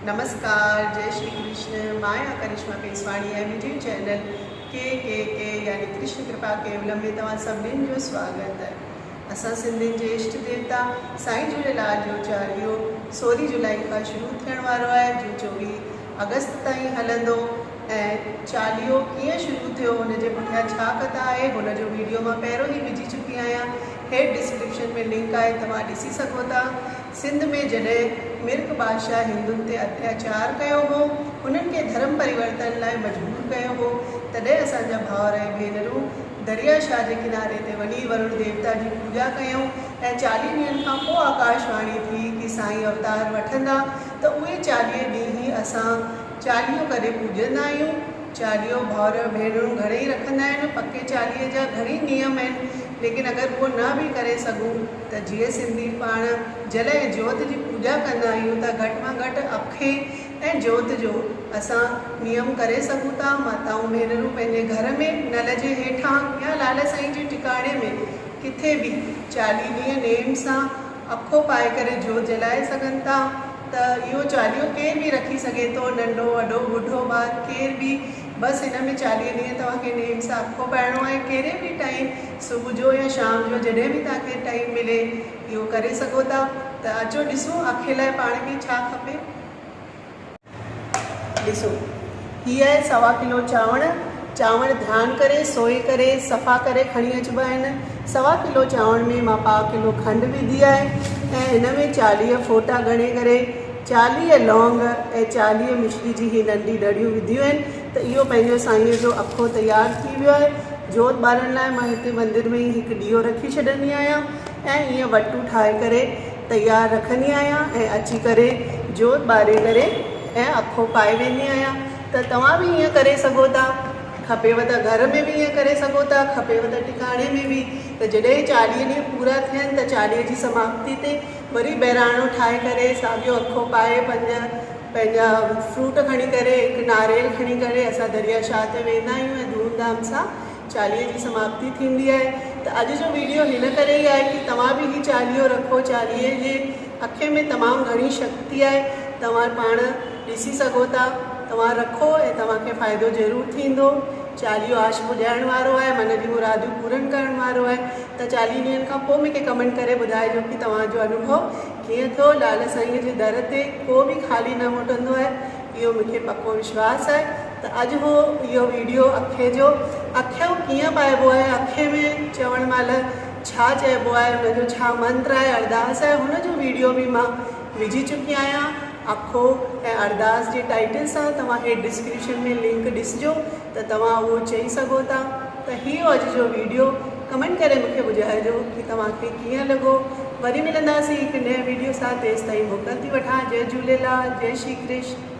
نمسڪار جئي شري ڪرشن مان آهيان ڪرشما پيسواڻي ۽ منهنجي چينل ڪي ڪي ڪي يعني ڪرشن ڪرپا ڪيولم ۾ توهان سڀنين جو سواگت آهي. اسان سنڌين جي اشٽ ديوتا سائين جهوليلال جو چاليهو سورهين جولائي کان شروع ٿيڻ وارو آهي جو 24 آگسٽ تائين هلندو ۽ چاليهو ڪيئن شروع ٿيو ان جي پٺيان ڇا ڪٿا آهي هن جو ويڊيو مان پهريون ئي وجهي چڪي آهيان هيٺ ڊسڪرپشن ۾ لنڪ آهي توهان ڏسي سگهو ٿا. سنڌ ۾ جڏهن مرڪ بادشاهه هندن تي اتياچار ڪيو هو، هنن کي ڌرم پريورتن لاء مجبور ڪيو هو، تڏهن اسان جا ڀائر ۽ ڀينرون دريا شاهه جي ڪناري تي وڃي ورڻ ديوتا جي پوڄا ڪيائون ۽ 40 ڏينهن کان پوء آڪاش واڻي ٿي ڪي سائين اوتار وٺندا ته اهي 40 ڏينهن ئي اسان چاليهو ڪري پوڄندا آهيون. چاليهو ڀائر ڀينرون گهڻيئي رکندا آهن، پڪي چاليهي جا گهڻيئي نيم آهن، ليڪن اگر اهو نه به ڪري سگهون ته جيئن سنڌي پاڻ جل ۽ جوت جي پوڄا ڪندا آهيون ته گهٽ مان گهٽ اکي ۽ جوت جو اسان نيم ڪري سگهون ٿا. ماتائون ڀينرون پنهنجي گهر ۾ نل جي هيٺان يا لال سائين جي ٽڪاڻي ۾ ڪٿي به 40 ڏينهن نيم سان اکو پائي ڪري جوت جلائي سگهن ٿا ته اهو چاليهو ڪير به رکي سگهي ٿو ننڍو وڏو ٻڍو ٻار ڪير به بس هن ۾ 40 ڏينهن توهان کي نيم سان اکو پائڻو آهي ڪهڙي به ٽائيم صبح جو يا شام جو جڏهن به توهان کي ٽائيم ملي اهو ڪري سگهو ٿا ته اچو ڏسون اکي لاء پاڻ کي ڇا کپي. ڏسو هي آهي سوا ڪلو چانور، چانور ڌيان ڪري سوئي ڪري صفا ڪري کڻي اچبا آهن. سوا ڪلو چانور ۾ مان پاء ڪلو کنڊ وڌي آهي ۽ هن ۾ 40 ڦوٽا ڳڻي ڪري 40 لونگ ۽ 40 مصري جي هي ننڍي ڏڙيون وڌيون آهن ته اهو پنهنجو سائينء جو اکو تيار ٿي ويو آهي. جوت ٻارڻ لاء مان هتي مندر ۾ ئي هڪ ڏيئو رکي ڇڏندي آهيان ۽ ائين وٽو ٺاهي ڪري تيار رکندي آهيان ۽ اچي ڪري جوت ٻاري ڪري ۽ اکو پائي ويندي آهيان ته توهان به ائين ڪري سگهو ٿا. کپيو ته گهر ۾ به ائين ڪري سگهو ٿا، کپيو ته ٽڪاڻي ۾ به. ته جڏهن 40 ڏينهن پورا ٿين ته 40 جي سماپتي تي وري بهراڻو ٺاهي ڪري ساڳيو اکو پائي پنج پنهنجا فروٽ کڻي ڪري هڪ ناريل کڻي ڪري اسان دريا شاهه تي ويندا آهيون ۽ ڌوم ڌام سان چاليهي جي سماپتي ٿيندي آهي ته اڄ جو ويڊيو هن ڪري ئي آهي ڪي توهان به هي چاليهو رکو چاليهي جي اکين ۾ تمام گهڻي شڪتي آهي توهان پاڻ ڏسي سگهو ٿا توهان رکو ۽ توهان کي فائدو ضرور ٿيندو چاليهو آش ٻجهائڻ وارو آهي من جي مراديون پورن ڪرڻ وارو آهي ته 40 ڏينهن کان پوء مونکي ڪمينٽ ڪري ٻڌائجو ڪي توهان جو انوڀو ڪيئن ٿيو لال سائين جي در تي ڪو به خالي نه موٽندو آهي اهو مونکي پڪو وشواس آهي ته اڄ هو اهو ويڊيو اکي جو اکيو ڪيئن پائبو آهي اکي ۾ چوڻ مهل ڇا چئبو آهي ان جو ڇا منتر آهي ارداس آهي هن جو ويڊيو به مان وجهي چڪي آهيان اکو ۽ ارداس جي ٽائيٽل سان توهان هيٺ ڊسڪرپشن ۾ لنڪ ڏسجو ته توهان اهو چئي سگهو ٿا ته هي هو اڄ جو ويڊيو ڪمينٽ ڪري مونکي ٻڌائجو ڪي توهان کي ڪيئن لڳو وري ملنداسين هڪ نئين ويڊيو سان تيستائين موڪل ٿي وٺان جئي جهوليلال جئي شري ڪرشن.